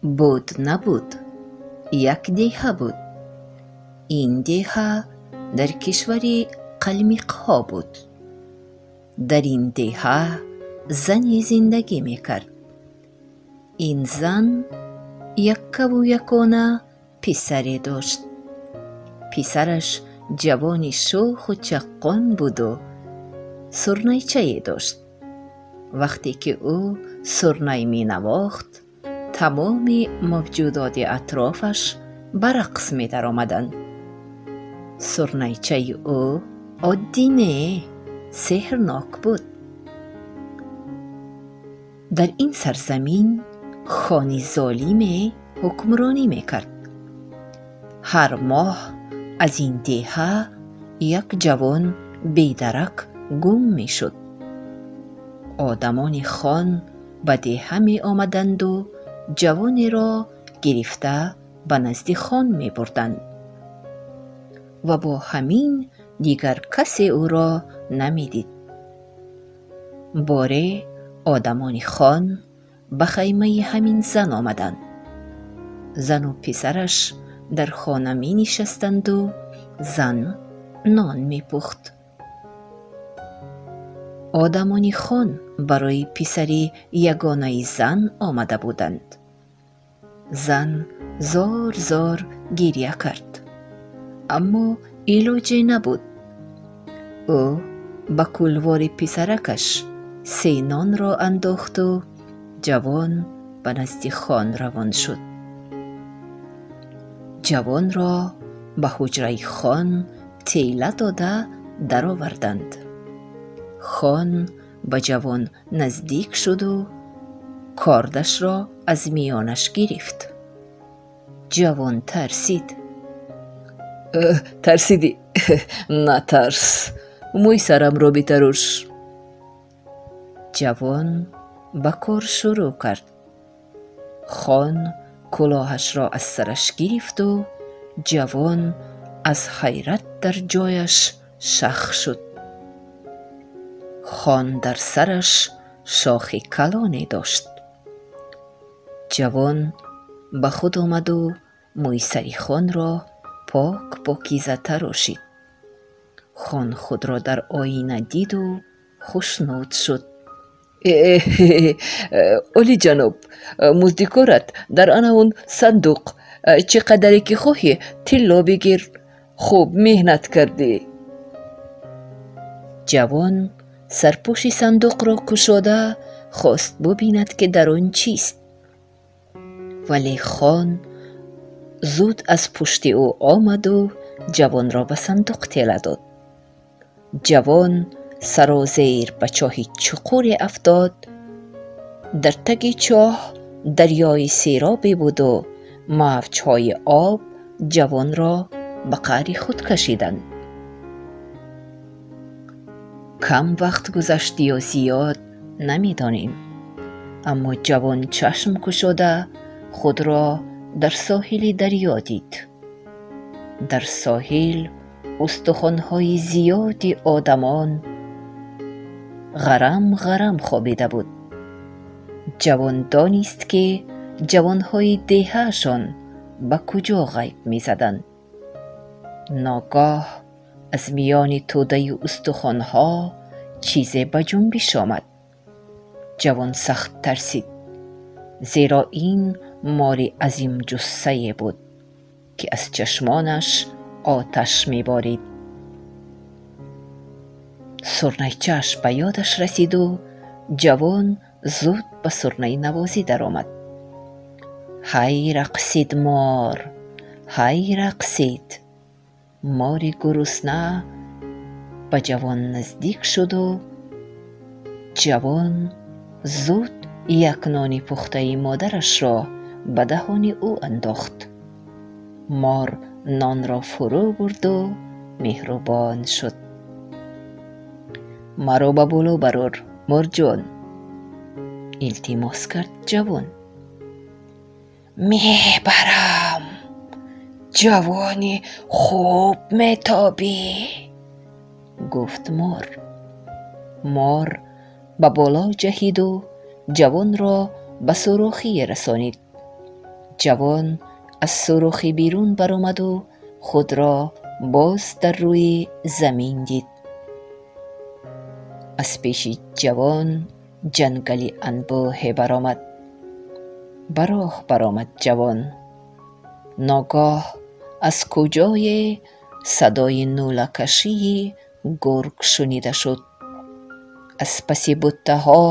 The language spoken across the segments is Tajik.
Буд набуд, як деҳа буд. Ин деҳа дар кишвари қалмиқҳо буд. Дар ин деҳа зане зиндагӣ мекард. Ин зан яккаву якона писаре дошт. Писараш ҷавони шӯху чаққон буду сурнайчае дошт. Вақте ки ӯ сурнай менавохт, тамоми мавҷудоти атрофаш ба рақс медаромаданд. Сурнайчаи ӯ оддӣ не, сеҳрнок буд. Дар ин сарзамин хони золиме ҳукмронӣ мекард. Ҳар моҳ аз ин деҳа як ҷавон бедарак гум мешуд. Одамони хон ба деҳа меомаданду ҷавонеро гирифта ба назди хон мебурданд ва бо ҳамин дигар касе ӯро намедид. Боре одамони хон ба хаймаи ҳамин зан омаданд. Зану писараш дар хона менишастанду зан нон мепухт. Одамони хон барои писари ягонаи зан омада буданд. Зан зор зор гирья кард, аммо илоҷе набуд. Ӯ ба кулвори писаракаш се нонро андохту ҷавон ба назди хон равон шуд. Ҷавонро ба ҳуҷраи хон тела дода дароварданд. Хон ба ҷавон наздик шуду кордашро аз миёнаш гирифт. Ҷавон тарсид. Тарсидӣ? Натарс, мӯи сарамро битарош. Ҷавон ба кор шурӯъ кард. Хон кулоҳашро аз сараш гирифту ҷавон аз ҳайрат дар ҷояш шах шуд. Хон дар сараш шохи калоне дошт. Ҷавон ба худ омаду мӯи сари хонро пок покиза тарошид. Хон худро дар оина диду хушнуд шуд. Олиҷаноб, музди корат дар ана он сандуқ. Чӣ қадаре ки хоҳӣ, тилло бигир. Хуб меҳнат кардӣ. Ҷавон сарпӯши сандуқро кушода хост бубинад, ки дар он чист. Вале хон зуд аз пушти ӯ омаду ҷавонро ба сандуқ тела дод. Ҷавон сарозер ба чоҳи чуқуре афтод. Дар таги чоҳ дарёи серобе буду мавҷҳои об ҷавонро ба қаъри худ кашиданд. Кам вақт гузашт ё зиёд намедонем, аммо ҷавон чашм кушода худро дар соҳили дарё дид. Дар соҳил устухонҳои зиёди одамон ғарам ғарам хобида буд. Ҷавон донист, ки ҷавонҳои деҳаашон ба куҷо ғайб мезаданд. Ногоҳ аз миёни тӯдаи устухонҳо чизе ба ҷунбиш омад. Ҷавон сахт тарсид, зеро ин мори азимҷуссае буд, ки аз чашмонаш оташ меборид. Сурнайчааш ба ёдаш расиду ҷавон зуд ба сурнайнавозӣ даромад. Ҳай рақсид мор, ҳай рақсид. Мори гурусна ба ҷавон наздик шуду ҷавон зуд як нони пухтаи модарашро ба даҳони ӯ андохт. Мор нонро фурӯ бурду меҳрубон шуд. Маро ба боло барор, морҷон, илтимос кард ҷавон. Мебарам, ҷавони хуб метобӣ, гуфт мор. Мор ба боло ҷаҳиду ҷавонро ба сурохие расонид. Ҷавон аз сӯрохи берун баромаду худро боз дар рӯи замин дид. Аз пеши ҷавон ҷангали анбӯҳе баромад. Ба роҳ баромад ҷавон. Ногоҳ аз куҷое садои нулакашии гург шунида шуд. Аз паси буттаҳо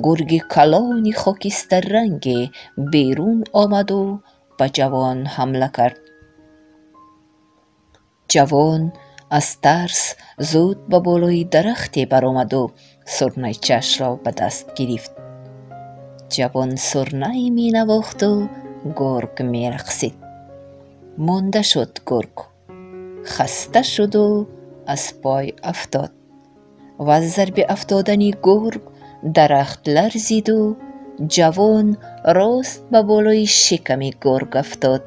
гурги калони хокистарранге берун омаду ба ҷавон ҳамла кард. Ҷавон аз тарс зуд ба болои дарахте баромаду сурнайчаашро ба даст гирифт. Ҷавон сурнай менавохту гург мерақсид. Монда шуд гург, хаста шуду аз пой афтод ва аз зарби афтодани гург дарахт ларзиду ҷавон рост ба болои шиками гург афтод.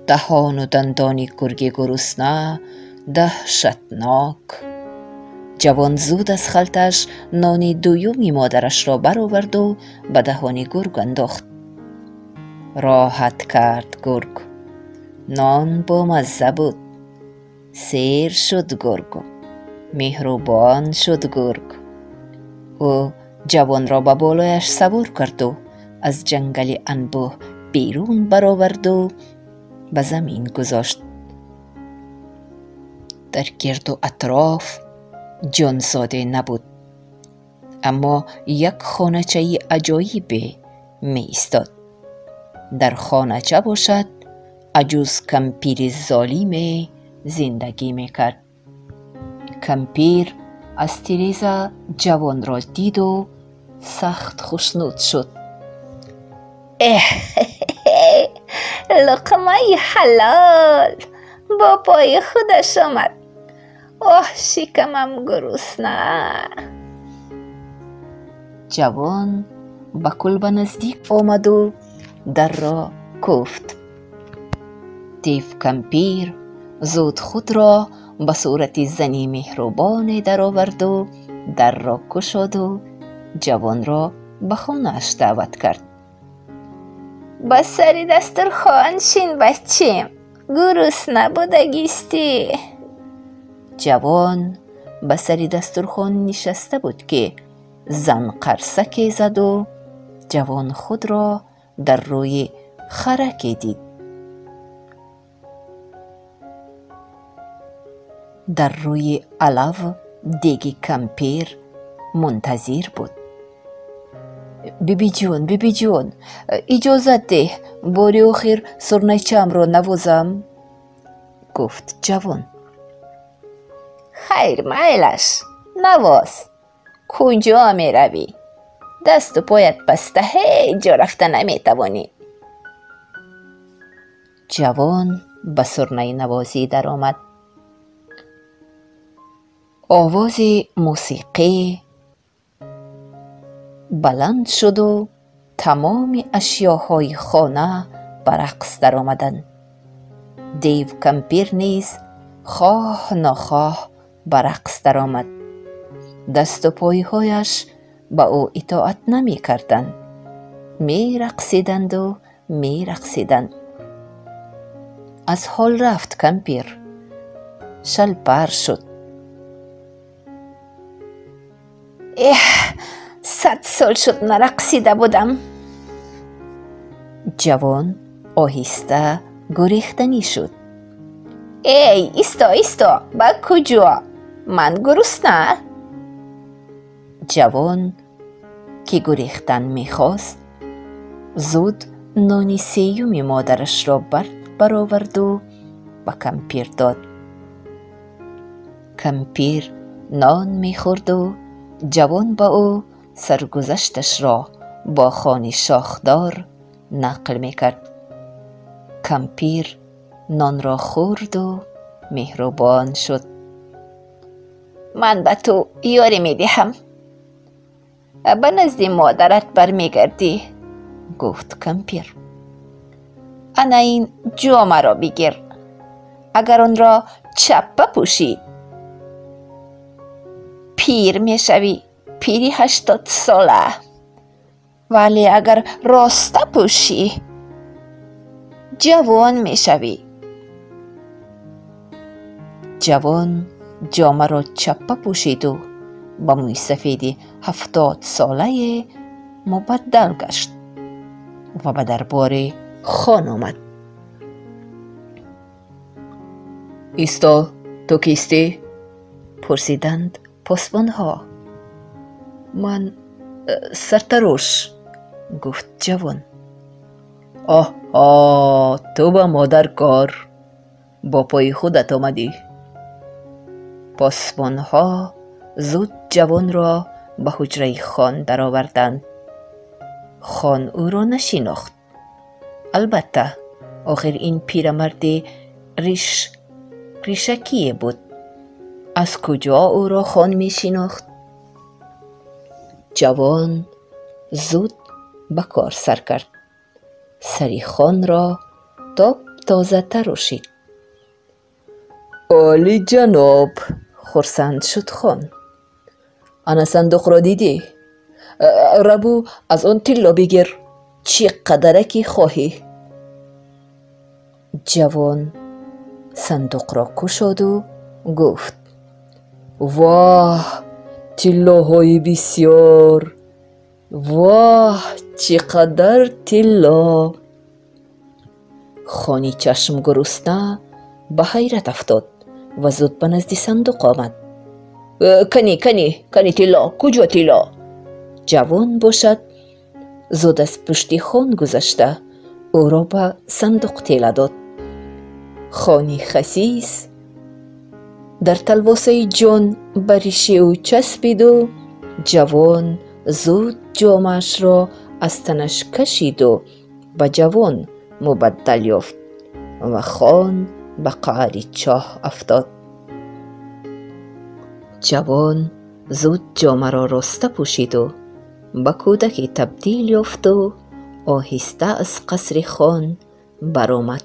Даҳону дандони гурги гурусна даҳшатнок. Ҷавон зуд аз халтааш нони дуюми модарашро бароварду ба даҳони гург андохт. Роҳат кард гург. Нон бомазза буд. Сер шуд гург. Меҳрубон шуд гург. Ӯ ҷавонро ба болояш савор карду аз ҷангали анбӯҳ берун бароварду ба замин гузошт. Дар гирду атроф ҷонзоде набуд, аммо як хоначаи аҷоибе меистод. Дар хонача бошад аҷуз кампири золиме зиндагӣ мекард. Кампир аз тиреза ҷавонро диду сахт хушнуд шуд. Эҳ, луқмаи ҳалол бо пои худаш омад. Оҳ, шикамам гурусна. Ҷавон ба кулба наздик омаду дарро куфт. Дев кампир зуд худро ба сурати зани меҳрубоне дароварду дарро кушоду ҷавонро ба хонааш даъват кард. Ба сари дастурхон шин, бачим, гурусна будагистӣ. Ҷавон ба сари дастурхон нишаста буд, ки зан қарсаке заду ҷавон худро дар рӯи хараке дид. Дар рӯи алав деги кампир мунтазир буд. Бибиҷон, бибиҷон, иҷозат деҳ бори охир сурнайчаамро навозам, гуфт ҷавон. Хайр, майлаш, навоз. Куҷо меравӣ? Дасту поят баста, ҳеҷ ҷо рафта наметавонӣ. Ҷавон ба сурнайнавозӣ даромад. Овози мусиқӣ баланд шуду тамоми ашёҳои хона ба рақс даромаданд. Дев кампир низ хоҳ нохоҳ ба рақс даромад. Дасту пойҳояш ба ӯ итоат намекарданд. Мерақсиданду мерақсиданд. Аз ҳол рафт кампир. Шалпар шуд. Эҳ, 100 сол шуд нарақсида будам. Ҷавон оҳиста гурехтанӣ шуд. Эй, исто, исто, ба куҷо? Ман гурусна. Ҷавон ки гурехтан мехост, зуд нони сеюми модарашро бароварду ба кампир дод. Кампир нон мехӯрду ҷавон ба ӯ саргузашташро бо хони шохдор нақл мекард. Кампир нонро хӯрду меҳрубон шуд. Ман ба ту ёрӣ медиҳам. Ба назди модарат бармегардӣ, гуфт кампир. Ана ин ҷомаро бигир. Агар онро чаппа пӯшӣ, пир мешавӣ, пири 80 сола. Вале агар роста пӯшӣ, ҷавон мешавӣ. Ҷавон ҷомаро чаппа пӯшиду ба мӯйсафеди 70-солае мубаддал гашт ва ба дарбори хон омад. Исто, ту кистӣ? Пурсиданд посбонҳо. Ман сартарош, гуфт ҷавон. Оҳҳо, ту ба модар кор, бо пои худат омадӣ. Посбонҳо зуд ҷавонро ба ҳуҷраи хон дароварданд. Хон ӯро нашинохт. Албатта, охир ин пирамарди ришакие буд. Аз куҷо ӯро хон мешинохт? Ҷавон зуд ба кор сар кард. Сари хонро топ тоза тарошид. Олиҷаноб, хурсанд шуд хон. Ана сандуқро дидӣ? Рабу аз он тилло бигир, чӣ қадаре ки хоҳӣ. Ҷавон сандуқро кушоду гуфт: Воҳ, тиллоҳои бисёр! Воҳ, чӣ қадар тилло! Хони чашмгурусна ба ҳайрат афтод ва зуд ба назди сандуқ омад. Кани, кани, кани тилло, куҷо тилло? Ҷавон бошад, зуд аз пушти хон гузашта ӯро ба сандуқ тела дод. Хони хасис дар талвосаи ҷон ба риши ӯ часпиду ҷавон зуд ҷомаашро аз танаш кашиду ба ҷавон мубаддал ёфт ва хон ба қаъри чоҳ афтод. Ҷавон зуд ҷомаро роста пӯшиду ба кӯдаке табдил ёфту оҳиста аз қасри хон баромад.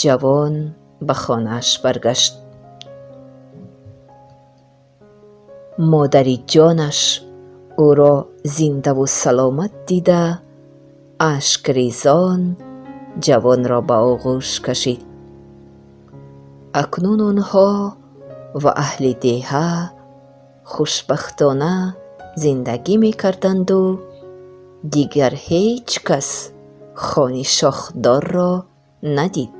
Ҷавон ба хонааш баргашт. Модари ҷонаш ӯро зиндаву саломат дида, ашкрезон ҷавонро ба оғӯш кашид. Акнун онҳо ва аҳли деҳа хушбахтона зиндагӣ мекарданду дигар ҳеҷ кас хони шохдорро надид.